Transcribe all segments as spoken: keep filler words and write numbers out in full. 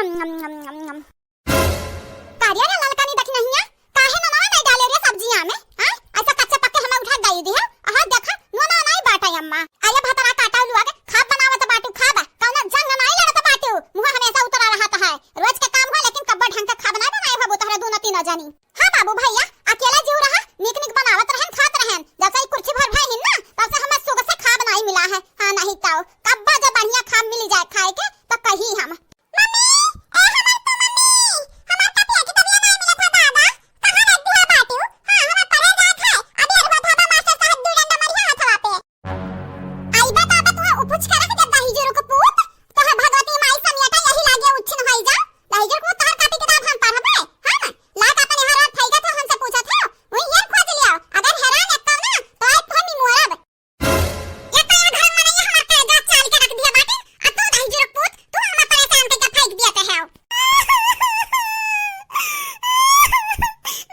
करिया रे ललकनी दखिनहिया, काहे नोनवा नाई डाले रे सब्जिया में? हाँ? ऐसा कच्चे पक्के हमें उठा गई दी है। अहा देखा, नोनवा नाई बाटे अम्मा। अरे भतरा काटा लुआ के खाब बनावत बाटू खाब। कौनो जंग नाई लड़त बाटू। मुँह हमेशा उतरा रहत है। रोज के काम हो लेकिन कब्बो ढंग के खाब नाई बनाए हो तोहरे दोनों तीनों जनी। हाँ बाबू भैया, अकेला जीव रहा, नीक नीक बनावत रहन, खात रहन। जब से ई कुर्सी भर भए हिन ना, तब से हमें सुख से खाब नाई मिला है। हाँ नहीं ताऊ, कब्बो जो बढ़िया खाब मिली जाए खाए के, तो कही हम। मम्मी, ए हमार तो मम्मी, हमार कपिया की तबियत नाई मिलत है दादा, कहाँ रख दिया बाटू? हाँ, हमें पढ़े जात है, अभी अरबा थापा मास्टर साहब दू डंडा मरिया हथवा पे। आई बा बाबा, तुहा उपुछ के रख दे दहिजरू के पूत। तोहर भगवती माई समियाटा यही लागे उच्छिन होई जा। दहिजरू के पूत, तोहर कापी किताब हम पढ़बे? हम? लाग अपने हर हर फैगत हो, हमसे पूछत हो। वही यार खोज लियो। अगर हेरान एक कौना, तो आई फोन में मोरब। या तो ये घर में नहीं हमार करेजा चाल के रख दिया बाटे। आ तू दहिजरू के पूत, तू हमें परेशान करके फेंक दिया ते हो।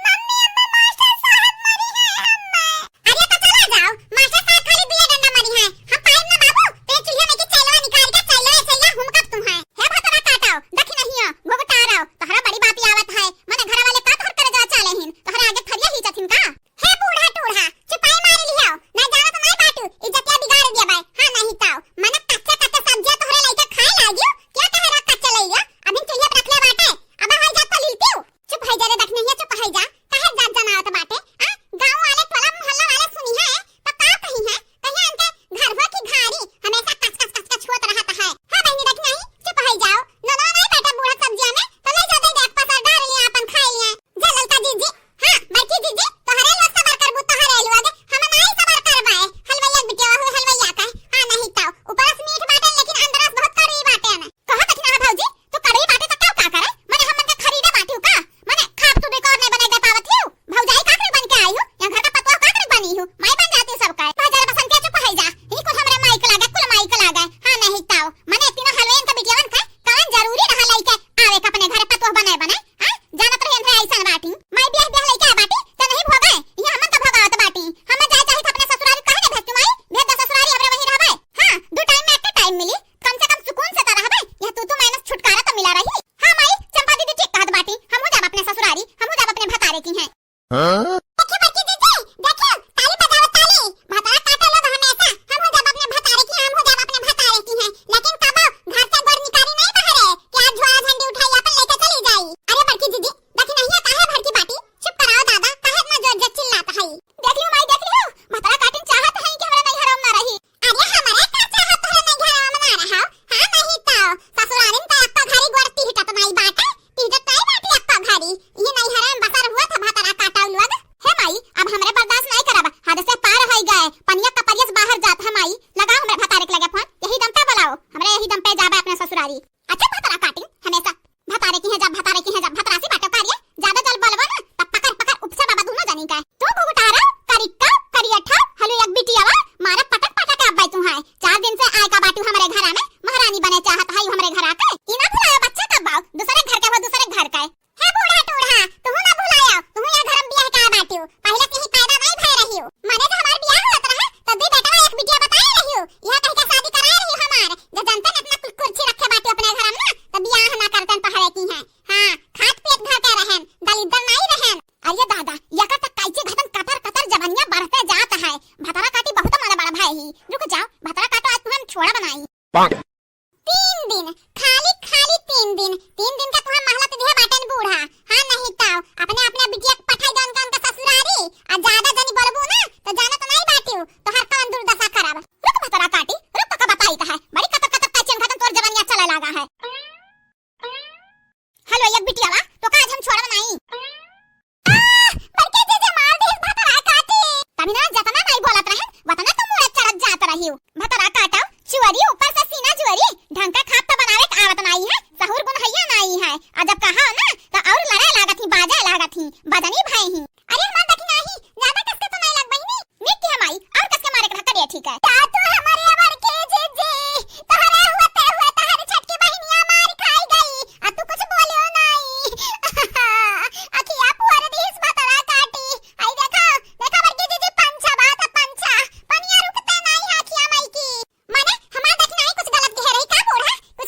मम्मी, अम्मा, मास्टर साहब मरी है हमें। अरे तो चला जाओ, मास्टर साहब खाली दुए डंडा मरी है। हम पाइब ना बाबू, ते चूल्हे में की चैलवा निकाल के चैलवा चैलवा हुमकब तुम्हें। हे भतरा काटाओ, दखिनहिया, भुगताराओ, तोहरा बड़ी बात आवत है। मने घर वाले का तोहर करेजा चाले हिन, तोहरा आगे थरिया ही जथिन का? हे बूढ़ा टूढ़ा, चुपाई मार लियो, ना जानो तो नहीं बाटू, इज्जतिया बिगाड़ दिया बाय। हाँ नहीं ताओ, मने कच्चे कच्चे सब्जियां तोहरे लइका खाए लागियो, क्या कहे रहा कच्चे लइया, अभी चूल्हे पर रख ले बाटे, अब हो जा तो लीतियो। चुप है जा रे दखिनहिया, चुप है जा। काहे जात जनावत बाटे? आ? गाँव वाले, टोला मोहल्ला वाले सुनी है, तो का कही है? कहिया इनके घर हो कि घारी, हमेशा कच कच कच कच होत रहत है। हाँ बहिनी, दखिनही, चुप है जाओ। नोनो नहीं बाटे बूढ़ा सब्जिया में, तो ले जा दे दे, एक पसर डार लिया, अपन खाए लिया। जा ललका जीजी, हाँ, बड़की जीजी, तोहरे लोग सबर करबू, तोहरे लोग, हम नहीं सबर करबाए। हलवैया बिटिया हो, हलवैया का, हाँ नहीं ताओ। ऊपर से मीठ बाटे, लेकिन अंदर से बहुत कड़वी बाटे ना। कहा कथी ना भौजी, तू कड़वी बाटे तो का, का करे? मने हम मन के खरीदे बाटी का? मने खाब तू बेकार नहीं बने दे पावत हियो। भौजाई काकरी बन के आई हो, यहाँ घर का पतोह काकरी बनी हो, माई बन जाती सब का। बाजार बसंतिया चुप है जा, ये कुल हमरे माई के लागे, कुल माई के लागे। हाँ नहीं ताओ, मने तीनों हलवेन के बिटियावन का कवन जरूरी रहा लइके आवे के अपने घरे पतोह बने बने। हाँ? जानत रहे अंधे ऐसन बाटी। माई बियाह बियाह लइके आ बाटी, तो नहीं भोगे, ये हमन तो भोगावत बाटी। हम जाए चाहित अपने ससुरारी, काहे नहीं भेजतू माई? भेज दे ससुरारी, हमरे वहीं रहबे। हाँ, दो टाइम में एक टाइम मिली, कम से कम सुकून से तो रहबे। यह तू तू माइनस छुटकारा तो मिला रही। हाँ माई, चंपा दीदी ठीक कहत बाटी, हमहू जाब अपने ससुरारी, हमहू जाब अपने भतारे की हैं। हाँ? देखियो बड़की जीजी, देखियो, ताली बजाओ ताली, भतरा काटे लोग हमेशा, हमहू जाब अपने भतारे की, हमहू जाब अपने भतारे की हैं, लेकिन कबो घर से गोड़ निकारी नहीं बहरे, कि आज झोला झंडी उठाई अपन लेके चली जाई। अरे बड़की जीजी, दखिनहिया काहे भड़की बाटी? चुप कराओ दादा, काहे इतना जोर जोर चिल्लात हई? देख लियो माई, देख लियो, भतरा काटिन चाहत हई कि हमरा नैहर में ना रही। अरे हमरे का चाहत तोहरे नैहर में ना रहो? हाँ नहीं तो ससुरारिन तो अक्का घरी गोड़ तिहटत नाई बाटे, तिहटत नाई बाटे अक्का घरी। ये नैहर में बसर हुआ था भतरा काटाऊ लोग। हे माई, अब हमरे बर्दाश्त नाई करब, हद से पार होई गए। पनिया कपरिया से बाहर जात है माई, लगाओ हमरे भतारे के लगे फोन, यही दम पे बुलाओ, हमरे यही दम पे जाबे अपने ससुरारी। अच्छा भतरा काटिन हमेशा भतारे की है जब, भतारे की है जब, भतरासी बाटो कारिये, ज्यादा जल बलबो ना, तब पकड़ पकड़ उपसे बाबा दोनों जनी का। तू भुगतारा, करिक्का, करियठा, हलु एक बिटियावा, मारा पटक पटक के अब्बै तू है। चार दिन से आए का बाटू हमरे घरा में, महारानी बने चाहत है हमरे घरा के। ई ना भुलायो बच्चा कब बाऊ, दूसरे घर के हो, दूसरे घर के। हे बूढ़ा टूढ़ा, तू ना भुलायो, तू यहाँ घर में बियाह का बाटू, पहले से ही पैदा नहीं भय रही हो। माने जो हमार बियाह होत रहे, तब भी बेटवा एक बिटिया बताए रही हो, यह कह के शादी कराए रही हो हमार, जो जनतन इतना कुल कुर्सी रखे बाटू अपने घर में ना, तब बियाह ना करतन तोहरे की है। हाँ, खात पियत घर के रहन, दलिद्दर नाई रहन। अरे दादा, यकर त कैसे घटन कतर कतर जवनिया बढ़ते जात है। भतरा काटी बहुत मन बड़ा भाई ही। रुक जाओ, भतरा काटो, आज तुहन छोड़ा बनाई। पाक। तीन दिन, खाली खाली तीन दिन, तीन दिन का तुहन महलत दिहे बाटन बूढ़ा। हाँ नहीं ताओ, अपने अपने बिटिया के पठाई दो उनका, उनका ससुरारी। आ ज्यादा जनी बोलबू ना, तो जाना तो नहीं बाटियो, तो हर कवन दुर्दशा खराब। रुक भतरा काटी, रुक, तो का बताई का है, बड़ी कतर कतर कैसे घटन तोर जवनिया चले लागा है। हेलो, एक बिटियावा, तो का आज हम छोड़ब नाई? आह, बड़के जीजे मार दिहिस भतरा काटी। तभी ना जतना नाई बोलत रहन, वतना तो मुड़त चढ़त जात रही हो। भतरा काटा, चुअरी ऊपर से सीना जुअरी, ढंग का खाब तो बनावे के आवत नाई है, सहूर गुन हैया नाई है। आ जब कहा ना, तो और लड़े लागत ही, बाजे लागत ही, बजनी भय ही। अरे हमार देखी नाही, ज्यादा कस के तो नहीं लग बहिनी। नीक की हमाई, और कस के मारे के धक्का दिया, ठीक है। का तू हमारे अबर के जीजी, तोहरे हुआ ते हुआ तोहरे छोटकी बहिनिया मार खाई गई, आ तू कुछ बोलियो नहीं। अखिया फोड़ दीस भतरा काटी। आई देखा, देखा बड़की जीजी पंछा बात है, पंछा। पनिया रुकते नहीं है अखिया माई की। माने, हमार देखी नाही कुछ गलत कहे रही का बूढ़ा? कुछ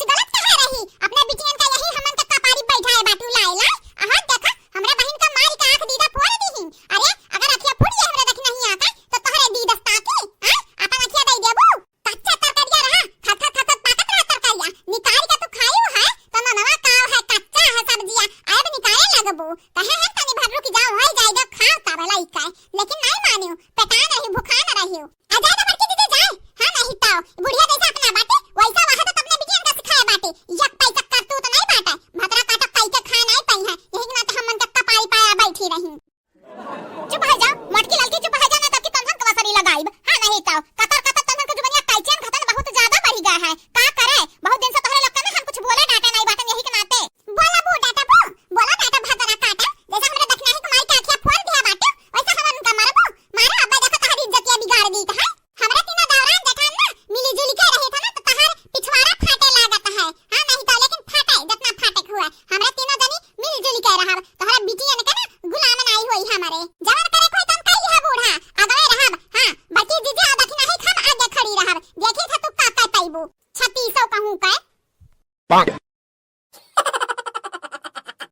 सौ कहूँ का?